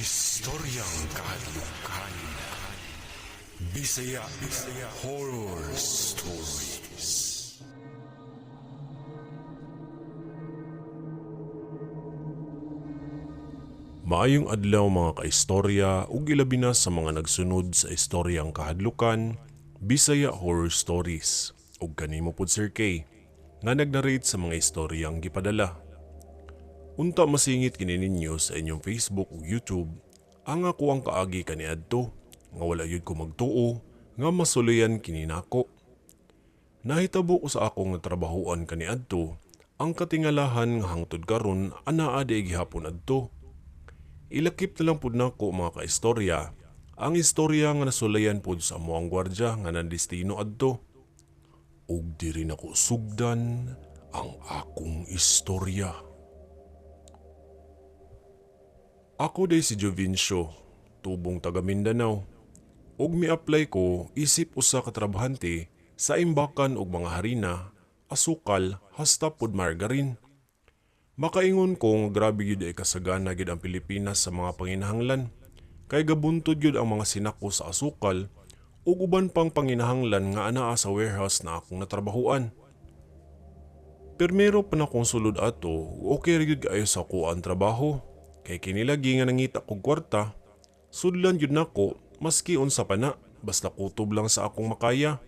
Istoryang Kahadlukan. Bisaya Bisaya Horror Stories. Maayong adlaw mga kaistorya ug ilabi na sa mga nagsunod sa Istoryang Kahadlukan, Bisaya Horror Stories ug kanimo pod Sir K nga nagnarrate sa mga istoryang gipadala. Unta masingit kini ninyo sa inyong Facebook ug YouTube ang ako ang kaagi kaniadto nga wala gyud ko magtuo nga masulayan kini nako. Nahitabo ko sa akong natrabahuan kaniadto ang katingalahan nga hangtod karon anaa di gihapon adto. Ilakip na lang pud nako mga kaistorya ang istorya nga nasulayan pud sa amoang gwardya nga nandestino adto. Ug diri nako sugdan ang akong istorya. Ako day si Jovencio, tubong taga Mindanao. Ug mi-apply ko isip usa ka trabahante sa imbakan og mga harina, asukal, hasta pod margarine. Makaingon ko nga grabe gyud ay kasagana gyud ang Pilipinas sa mga panginahanglan. Kay gabuntod gyud ang mga sinako sa asukal ug uban pang panginahanglan nga anaa sa warehouse na akong natrabahuan. Pirmero pa na kong sulod ato, okay ra gyud kaayo sa ako ang trabaho. Kay kini lagi nga nangita kog kwarta, sudlan gyud nako maski unsa pa na, basta kutob lang sa akong makaya.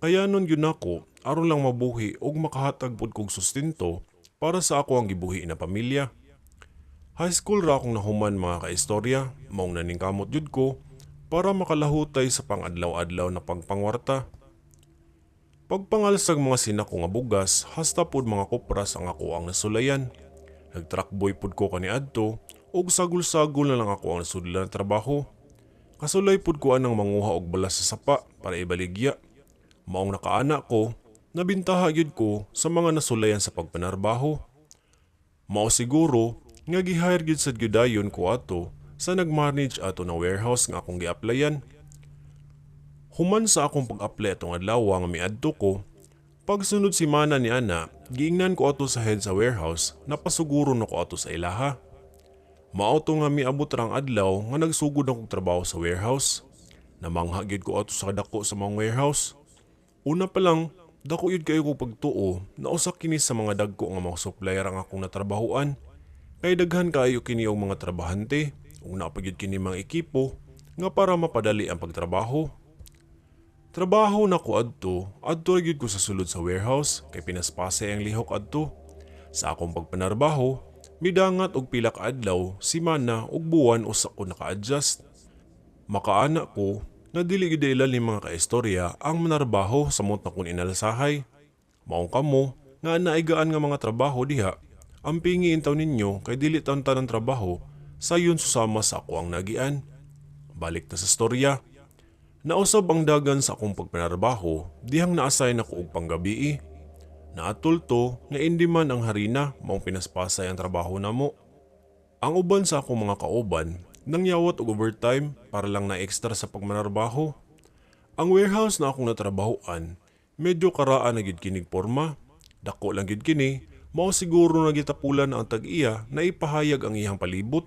Kaya nun gyud nako aron lang mabuhi ug makahatag pud kog sustento para sa ako ang gibuhi na pamilya. High school ra akong nahuman mga kaistorya, maong naningkamot gyud ko para makalahutay sa pang-adlaw-adlaw na pagpangwarta. Pagpangalsag mga sinako nga bugas, hasta pod mga kopras ang ako ang nasulayan. Nagtruckboy pod ko kaniadto ug sagol-sagol na lang ako ang nasudlan na trabaho. Kasulay pod ko anang manguha og balas sa sapa para ibaligya. Maong nakaana ko, nabintaha gyud ko sa mga nasulayan sa pagpanarbaho. Mao siguro nga gi-hire gyud sad gyud dayon ko ato sa nag-manage ato na warehouse nga akong gi-applyan. Human sa akong pag-apply atong adlaw nga miadto ko, pagsunod semana ni ana, giingnan ko ato sa head sa warehouse na pasuguro na ko ato sa ilaha. Mao to nga miabot ra ang adlaw nga nagsugod akong trabaho sa warehouse. Namangha gyud ko ato sa kadako sa mga warehouse. Una pa lang, dako gyud kayo ko pagtuo na usa kini sa mga dagko nga mga supplier ang akong natrabahuan. Kay daghan kaayo kini og mga trabahante ug naa pa gyud kini mga ekipo nga para mapadali ang pagtrabaho. Trabaho na ko adto, adto ra gyud ko sa sulod sa warehouse kay pinaspasay ang lihok adto. Sa akong pagpanarbaho, midangat og pila ka adlaw, semana ug buwan usa ko naka-adjust. Makaana ko nga dili gyud ilalim mga kaistorya ang manarbaho samot na kun inalsahay. Maong kamo nga naigaan nga mga trabaho diha, ang pingi intaw ninyo kay dili taon tanang trabaho sayon susama sa ako ang nagian. Balik ta sa storya. Nausab ang dagan sa akong pagpanarbaho dihang na-assign ako og panggabii. Naatol to nga indi man ang harina maong pinaspasay ang trabaho namo. Ang uban sa akong mga kauban nangyawat og overtime para lang na extra sa pagmanarbaho. Ang warehouse na akong natrabahoan medyo karaan na gid kinig porma. Dako lang gid kini, mao siguro na gitapulan na ang tag-iya na ipahayag ang iyang palibot.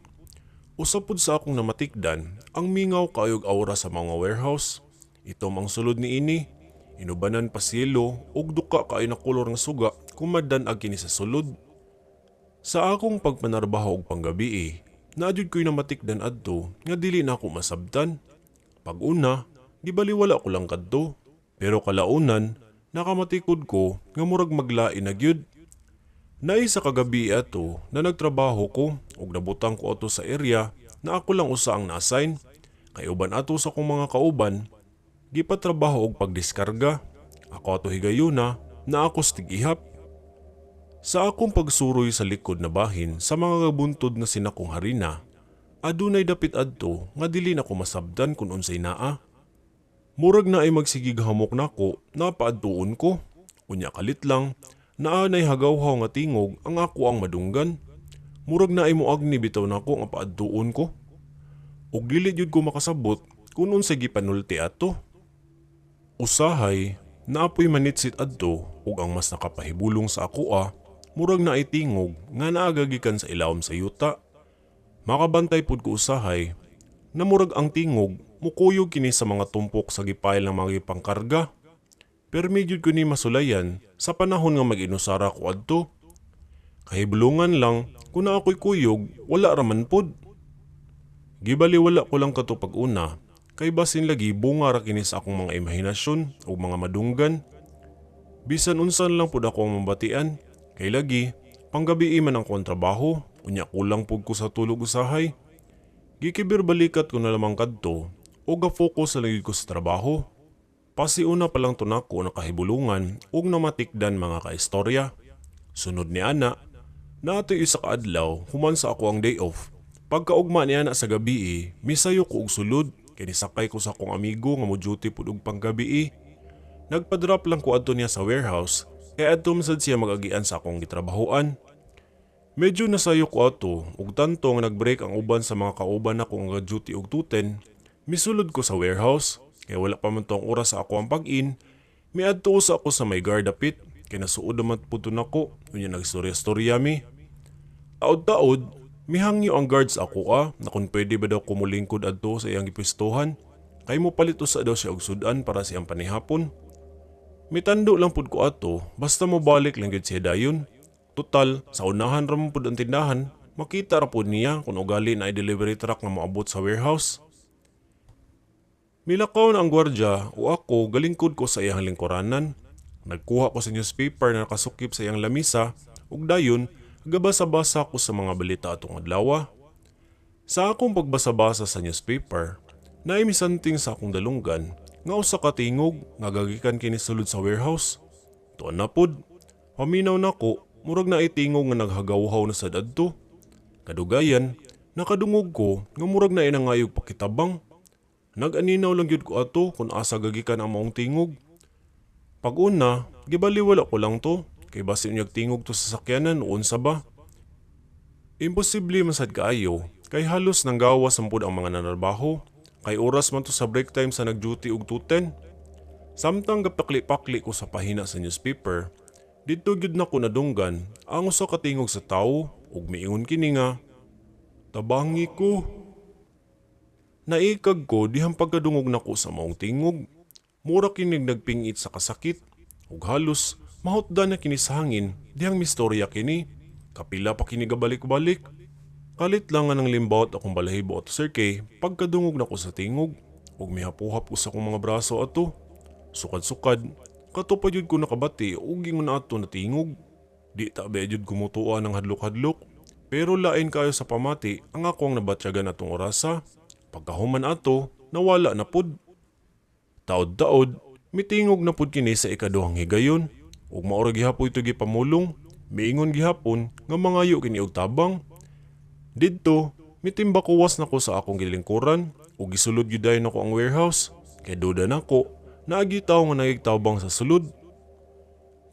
Usa pud sa akong namatikdan ang mingaw kaayog aura sa mga warehouse. Itom ang sulod niini, inubanan pa silo ug duka kaayo na kolor nga suga kumadan-ag kini sa sulod. Sa akong pagpanarbaho og panggabii, naa jud ko'y namatikdan adto nga dili na ako masabtan. Pag-una, gibaliwala ko lang kadto. Pero kalaunan, nakamatikod ko nga murag maglain na gyud. Naay sa kagabi ato na nagtrabaho ko ug nabutang ko ato sa area na ako lang usa ang na-assign. Kay uban ato sa akong mga kauban, gipatrabaho og pagdiskarga. Ako ato higayuna na ako tig-ihap. Sa akong pagsuroy sa likod na bahin sa mga gabuntod na sinakong harina, adunay dapit adto nga dili na ko masabdan kung unsay naa. Murag na ay magsigig hamok nako na paadtuon ko. Unya kalit lang, naa nay hagawhaw nga tingog ang ako ang madunggan. Murag na ay moagni bitaw nako nga paadtuon ko. Ug dili gyud ko makasabot kung unsay gipanulti ato. Usahay, naapoy manitsit adto ug ang mas nakapahibulong sa akoa, murag na ay tingog nga naagagikan sa ilawom sa yuta. Makabantay pud ko usahay na murag ang tingog mukuyog kini sa mga tumpok sa gipile ng mga gipangkarga. Permi gyud ko ni masulayan sa panahon nga mag-inusara ko adto. Kahibulungan lang kung naa ko'y kuyog, wala raman pud. Gibaliwala ko lang kato pag-una kay basin lagi bunga ra kini sa akong mga imahinasyon ug mga madunggan. Bisan unsan lang pud ako ang mabatian kay lagi panggabii man ang akong trabaho, unya kulang pud ko sa tulog usahay. Gikibir balikat ko na lamang kadto o ga-focus na lang ko sa trabaho. Pasiuna pa lang to nako nakahibulungan ug namatikdan, mga kaistorya. Sunod ni ana, naatoy isa ka adlaw human sa ako ang day off. Pagkaugma ni ana sa gabii, misayo ko og sulod kay nisakay ko sa akong amigo nga mo duty pud og panggabii. Nagpa-drop lang ko adto niya sa warehouse kay adto man sad siya mag-agian sa akong gitrabahoan. Medyo nasayo ko ato ug tanto nga nag-break ang uban sa mga kauban nako nga duty og 2:10, misulod ko sa warehouse kay wala pa man to ang oras sa ako ang pag-in. Miadto usa ako sa may guard dapit kay nasuod naman pud to nako, unya nagstorya-storya mi. Taod-taod, mihangyo ang guards ako na kung pwede ba daw kumulingkod adto sa iyang gipwestuhan kay mo palit usa daw siya og sudan para sa iyang panihapon. Mitando lang pud ko ato, basta mo balik lang gyud siya dayon. Total, sa unahan ra man pud ang tindahan, makita ra pud niya kung ugali na delivery truck nga moabot sa warehouse. Milakaw na ang gwardya o ako galingkod ko sa iyang lingkuranan. Nagkuha ko sa newspaper na nakasukip sa iyang lamisa ug dayon gabasa-basa ko sa mga balita atong adlaw. Sa akong pagbasa-basa sa newspaper, naimisanting sa akong dalunggan nga usa ka tingog nga gagikan kini sulod sa warehouse. Tuan na pod, paminaw nako, murag na itingog nga naghagawhaw na sa adto. Kadugayan, nakadungog ko nga murag na inangayog pakitabang. Nag-aninaw lang gyud ko ato kung asa gagikan ang maong tingog. Pag-una, gibaliwala ko lang to, kay basin unyag tingog to sa sakyanan o unsa ba. Imposible man sad kaayo, kay halos nang gawas man pud ang mga nanarbaho, kay oras man to sa break time sa nag-duty og 2:10. Samtang gapakli-pakli ko sa pahina sa newspaper, didto gyud nako nadunggan ang usa ka tingog sa tawo ug miingon kini nga, "Tabangi ko." Naikag ko dihang pagkadungog nako sa maong tingog. Mura kinig nagpingit sa kasakit ug halos mahutdan na kini sa hangin dihang mistorya kini. Kapila pa kini gabalik-balik. Kalit lang nga nang limbawot akong balahibo ato, Sir K, pagkadungog nako sa tingog ug mihapuhap ko sa akong mga braso ato. Sukad-sukad, kato pa jud ko nakabati ug ingon ato na tingog. Di ta ba jud kumutua ng hadlok-hadlok, pero lain kayo sa pamati ang ako ang nabatyagan atong orasa. Pagkahuman ato, nawala na pud. Taod-taod, mitingog na pud kini sa ikaduhang higayon. Ug maura gihapon ito gipamulong, miingon gihapon nga mangayo kini og tabang. Didto, mitimbakuwas nako sa akong gilingkuran ug gisulod gyud dayon nako ang warehouse. Kay duda nako, naagi tawo nga nagigtabang sa sulod.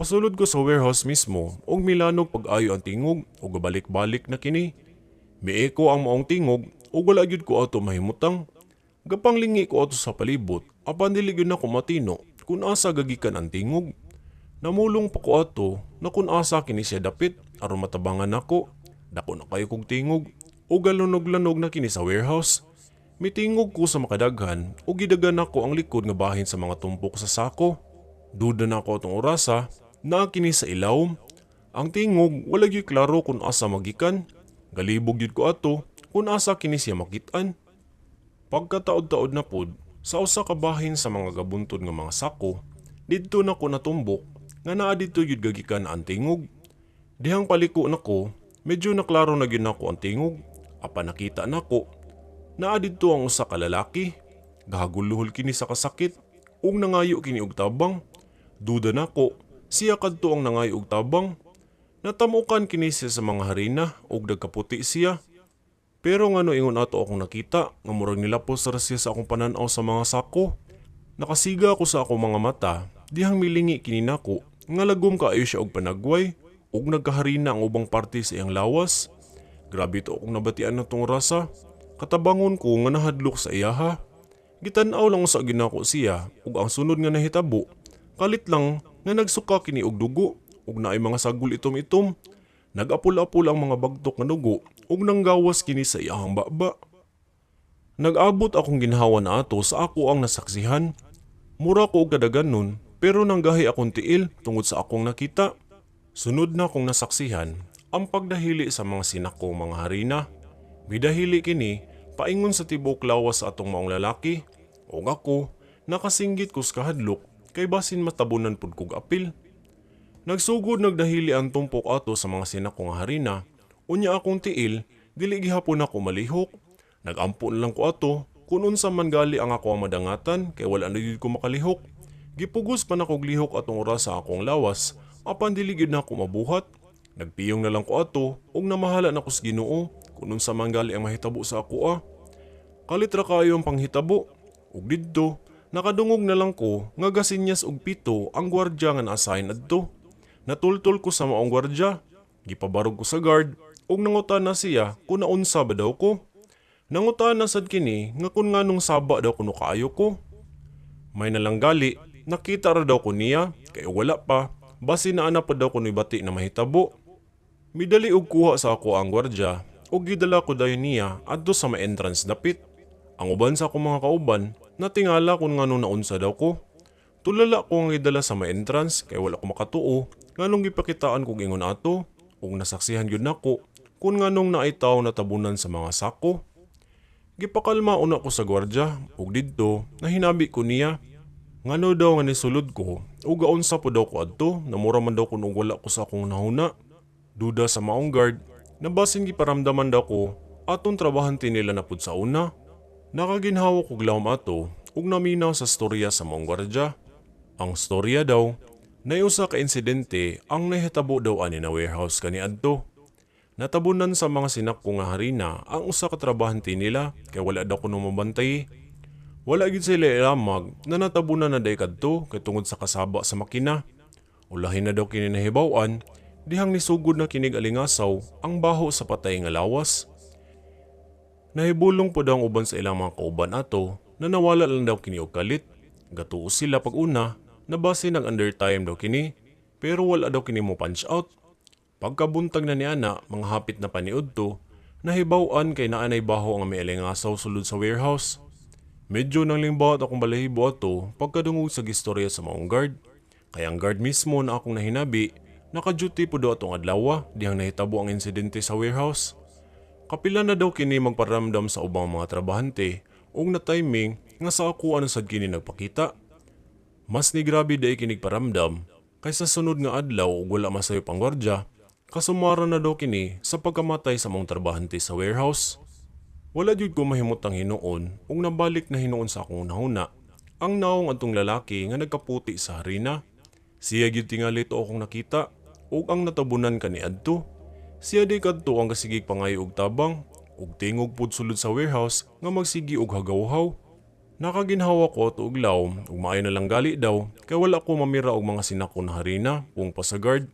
Pasulod ko sa warehouse mismo ug milanog pag-ayo ang tingog ug gabalik-balik na kini. Mieko ang maong tingog ug wala gyud ko ato mahimutang. Gapanglingi ko ato sa palibot apan dili gyud nako matino kung asa gagikan ang tingog. Namulong pa ko ato na kung asa kini siya dapit aron matabangan nako. Dako na kayo kog tingog ug galunog-lanog na kini sa warehouse. Mitingog ko sa makadaghan ug gidagan nako ang likod nga bahin sa mga tumpok sa sako. Duda na ako atong orasa naa kini sa ilawom. Ang tingog wala gyud klaro kung asa magikan. Galibog gyud ko ato kung asa kini siya makit-an. Pagkataod-taod na pod, sa usa ka bahin sa mga gabuntod nga mga sako, didto na ko natumbok nga naa didto gyud gagikan ang tingog. Dihang paliko nako, medyo naklaro na gyud nako ang tingog. Apan nakita nako, naa didto ang usa ka lalaki. Gahaguluhol kini sa kasakit ug nangayo kini og tabang. Duda nako, siya kadto ang nangayo og tabang. Natamukan kini siya sa mga harina ug nagkaputi siya. Pero ngano ingon ato akong nakita nga murag nilapos ra siya sa akong pananaw sa mga sako. Nakasiga ako sa akong mga mata dihang milingi kini nako nga lagom kaayo siya og panagway ug nagkaharina ang ubang parte sa iyang lawas. Grabe to akong nabatian na tong rasa. Katabangon ko nga nahadlok sa iyaha. Gitan-aw lang sa ginako siya ug ang sunod nga nahitabo, kalit lang nga nagsuka kini og dugo ug naay mga sagol itom-itom. Nag-apol-apol ang mga bagtok nga dugo ug nanggawas kini sa iyahang baba. Nag-abot akong ginhawa na ato sa ako ang nasaksihan. Mura ko og kadaganon pero nanggahi akong tiil tungod sa akong nakita. Sunod na akong nasaksihan ang pagdahili sa mga sinako mga harina. Midahili kini paingon sa tibuok lawas sa atong maong lalaki. Og ako, nakasinggit ko sa kahadlok kay basin matabunan pud kog apil. Nagsugod nagdahili ang tumpok ato sa mga sinako nga harina. Unya akong tiil, dili gihapon ako malihok. Nagampo na lang ko ato, kung unsa man gali ang ako ang madangatan kay wala na gyud ko makalihok. Gipugos pa na kog lihok atong oras sa akong lawas, apan dili gyud na ako mabuhat. Nagpiyong na lang ko ato ug namahala na ko sa Ginoo kung unsa man gali ang mahitabo sa ako ah. Kalit ra kaayo ang panghitabo. Ug didto, nakadungog na lang ko nga gasinyas og pito ang gwardya nga na-assign adto. Natultol ko sa maong gwardya. Gipabarog ko sa guard ug nangutana siya kung naunsa ba daw ko. Nangutana sad kini nga kung nganong saba daw kuno kaayo ko. May nalanggali, nakita ra daw ko niya kay wala pa, basi naa na pa daw kuno'y bati na mahitabo. Midali og kuha sa ako ang gwardya ug gidala ko dayon niya adto sa may entrance dapit. Ang uban sa akong mga kauban, natingala kung nganong naunsa daw ko. Tulala ko ang gidala sa may entrance kay wala ko makatuo nganong gipakitaan kog ingon ato ug nasaksihan gyud nako kung nganong naay tawo natabunan sa mga sako. Gipakalma una ko sa gwardya ug didto nahinabi ko niya. Ngano daw nga nisulod ko ug gaunsa po daw ko adto na mura man daw kun og wala ko sa akong nahuna. Duda sa maong guard na basin giparamdaman daw ko atong trabahante nila na pud sa una. Nakaginhawa kog lawom ato ug naminaw sa storya sa maong gwardya. Ang storya daw, nay usa ka insidente ang nahitabo daw ani na warehouse kaniadto. Natabunan sa mga sinako nga harina ang usa ka trabahante nila kay wala daw kuno mabantay. Wala gid sila ilamag na natabunan na day kadto kay tungod sa kasaba sa makina. Ulahin na daw kini nahibaw-an dihang nisugod na kinig alingasaw ang baho sa patay nga lawas. Nahibulong po daw ang uban sa ilang mga kauban ato na nawala lang daw kini og kalit. Gatuo sila pag una na base nag undertime daw kini pero wala daw kini mo punch out. Pagkabuntag na ni ana, mga hapit na paniud to, nahibaw-an kay naanay baho ang may alingasaw sulod sa warehouse. Medyo nang lingbawat akong balahibo ato pagkadungog sa gistorya sa maong guard. Kaya ang guard mismo na akong nahinabi, naka-duty po daw atong adlaw dihang nahitabo ang insidente sa warehouse. Kapila na daw kini magparamdam sa ubang mga trabahante ug na timing nga sa ako ano sad kini nagpakita. Mas ni grabe day kinig paramdam kaysa sunod nga adlaw ug wala masayop ang gwardya, kasumara na daw kini sa pagkamatay sa mga trabahante sa warehouse. Wala jud ko mahimutang hinuon ug nabalik na hinuon sa akong nahuna ang naong atong lalaki nga nagkaputi sa harina. Siya gyud tingali to akong nakita ug ang natabunan kaniadto. Siya di kadto ang kasigig pangayo og tabang ug tingog pud sulod sa warehouse nga magsigi og hagawhaw. Nakaginhawa ko ato og lawom ug maayo na lang gali daw kay wala ko mamira og mga sinako na harina kung pa sa guard.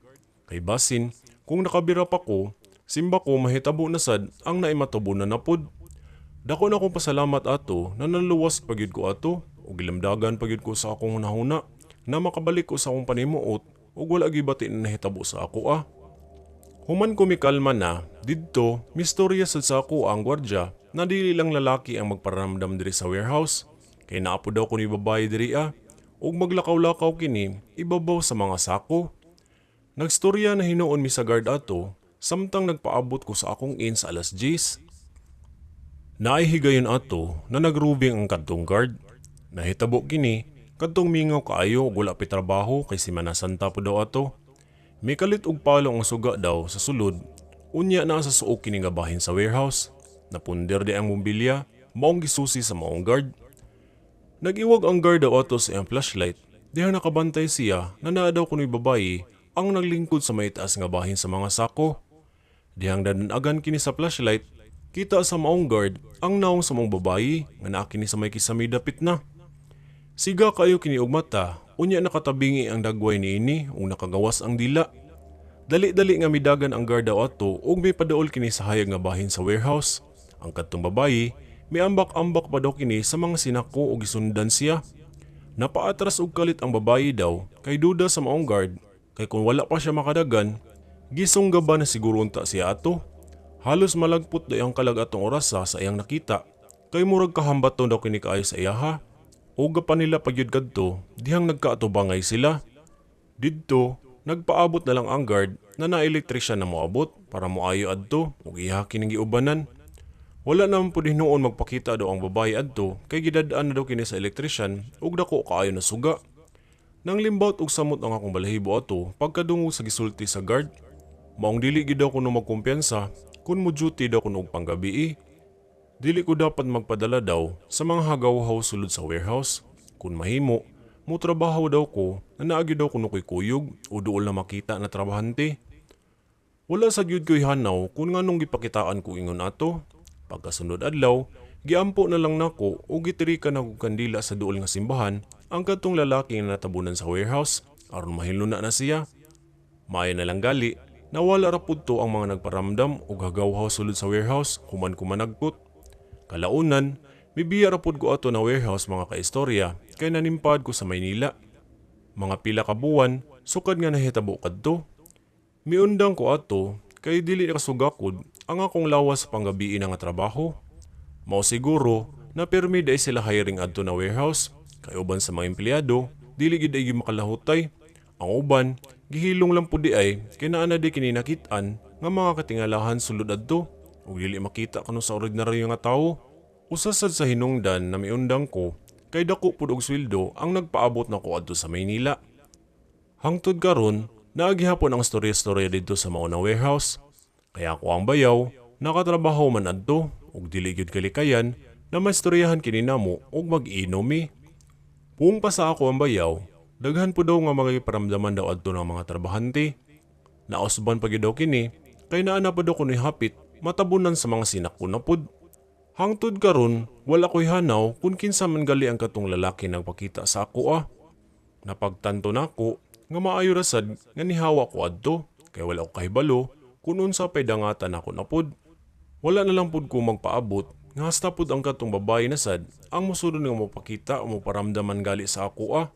Kay basin, kung nakabira pa ko, simba ko mahitabo na sad ang naimatabunan na pud. Dako na akong pasalamat ato na naluwas pagyud ko ato ug gilamdagan pagyud ko sa akong hunahuna na makabalik ko sa akong panimuot ug wala gyud bati na nahitabo sa ako ah. Human ko mikalma na, didto, mistorya sad sa ako ang gwardya na dili lang lalaki ang magparamdam diri sa warehouse. Kay naa po daw kunoy babae diri ah, ug maglakaw-lakaw kini ibabaw sa mga sako. Nagstorya na hinuon mi sa guard ato, samtang nagpaabot ko sa akong in sa alas 10. Naay higayon ato na nagrubing ang kadtong guard. Nahitabo kini, kadtong mingaw kaayo ug wala pay trabaho kay Semana Santa po daw ato. Mikalit og palo ang suga daw sa sulod, unya naa sa suok kini nga bahin sa warehouse. Napunder di ang bumbilya, maong gisusi sa maong guard. Nag-iwag ang guard daw ato sa iyang flashlight, diha nakabantay siya na naa daw kuno'y babayi ang naglingkod sa may taas nga bahin sa mga sako. Dihang dadanagan kini sa flashlight, kita sa maong guard ang naong sa maong babayi nga naa kini sa may kisami dapit na. Siga kayo kini og mata, unya nakatabingi ang dagway niini ug nakagawas ang dila. Dali-dali nga midagan ang guard daw ato ug mipadaol kini sa hayag nga bahin sa warehouse. Ang kadtong babayi, miambak-ambak pa daw kini sa mga sinako ug gisundan siya. Napaatras og kalit ang babayi daw kay duda sa maong guard kay kung wala pa siya makadagan, gisungga ba na siguro unta siya ato. Halos malagpot day ang kalag atong orasa sa iyang nakita. Kay murag kahambaton daw kini kaayo sa iyaha. Uga pa nila pagyud kadto dihang nagkaatubangay sila. Didto, nagpaabot na lang ang guard na na-elektrisyan na moabot para moayo adto ug iha kining giubanan. Wala naman pud hinuon magpakita daw ang babae adto kay gidad-an na daw kini sa elektrisyan ug dako kaayo na suga. Nang limbaut og samot ang akong balahibo ato pagkadungog sa gisulti sa guard. Maong dili gid daw kuno magkumpiyansa kun mo duty daw kuno og panggabii. Dili ko dapat magpadala daw sa mga hagawhaw sulod sa warehouse. Kun mahimo, mo trabaho daw ko na naagi daw kuno ko'y kuyog o duol na makita na trabahante. Wala sa gyud ko'y hanaw kung nganong gipakitaan ko ingon ato. Pagkasunod adlaw, giampo na lang nako o gitirikan ako kandila sa duol nga simbahan ang kadtong lalaki nga natabunan sa warehouse aron mahinluna na siya. Maayo na lang gali, nawala ra pud to ang mga nagparamdam og hagawhaw sulod sa warehouse human ko managkot. Kalaunan, mibiya ra pud ko ato na warehouse, mga kaistorya, kay nanimpad ko sa Maynila. Mga pila ka buwan, sukad nga nahitabo kadto. Miundang ko ato kay dili kasugakod ang akong lawas sa panggabii na nga trabaho. Mao siguro na pirmi day sila hiring adto na warehouse kay uban sa mga empleyado dili gid ay makalahutay. Ang uban gihilong lang pud di ay kay naa na di kini nakit-an nga mga katingalahan sulod adto ug dili makita kano sa ordinaryo nga tawo. Usa sad sa hinungdan na miundang ko kay dako pud og sweldo ang nagpaabot nako adto sa Maynila. Hangtod karon, naa gihapon ang storya-storya didto sa mao na warehouse. Kaya ako ang bayaw, nakatrabaho man adto ug dili gyud kalikayan na maistoryahan kini namo ug mag-inom mi. Puong pa sa ako ang bayaw, daghan po daw nga mga paramdaman daw adto ng mga trabahante. Nausban pa gyud daw kini kay naa na pa daw kuno'y hapit matabunan sa mga sinako na pud. Hangtod karon, wala ko'y hanaw kung kinsa man gali ang katong lalaki nagpakita sa ako ah. Napagtanto nako nga maayo ra sad nga nihawa ko adto kay wala ko kahibalo kung unsa pay dangatan nako na pud. Wala na lang pud ko magpaabot nga hasta pud ang katong babae na sad ang mosunod nga mopakita o moparamdaman gali sa ako ah.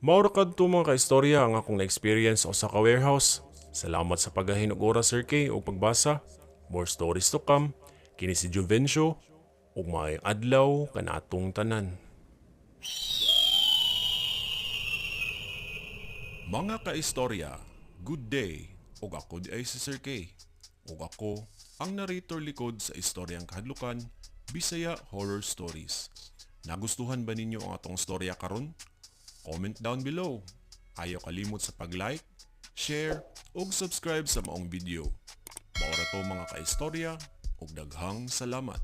Mao ra kadto, mga kaistorya, ang akong na-experience sa usa ka warehouse. Salamat sa paggahin og oras, Sir K, ug pagbasa. More stories to come. Kini si Juvencio ug maayong adlaw kanatong tanan. Mga kaistorya, good day. Ug ako di ay si Sir K. Ug ako ang narrator likod sa istoryang kahadlukan, Bisaya Horror Stories. Nagustuhan ba ninyo ang atong storya karon? Comment down below. Ayaw kalimot sa pag-like, share, ug subscribe sa maong video. Mao ra to, mga kaistorya, ug daghang salamat.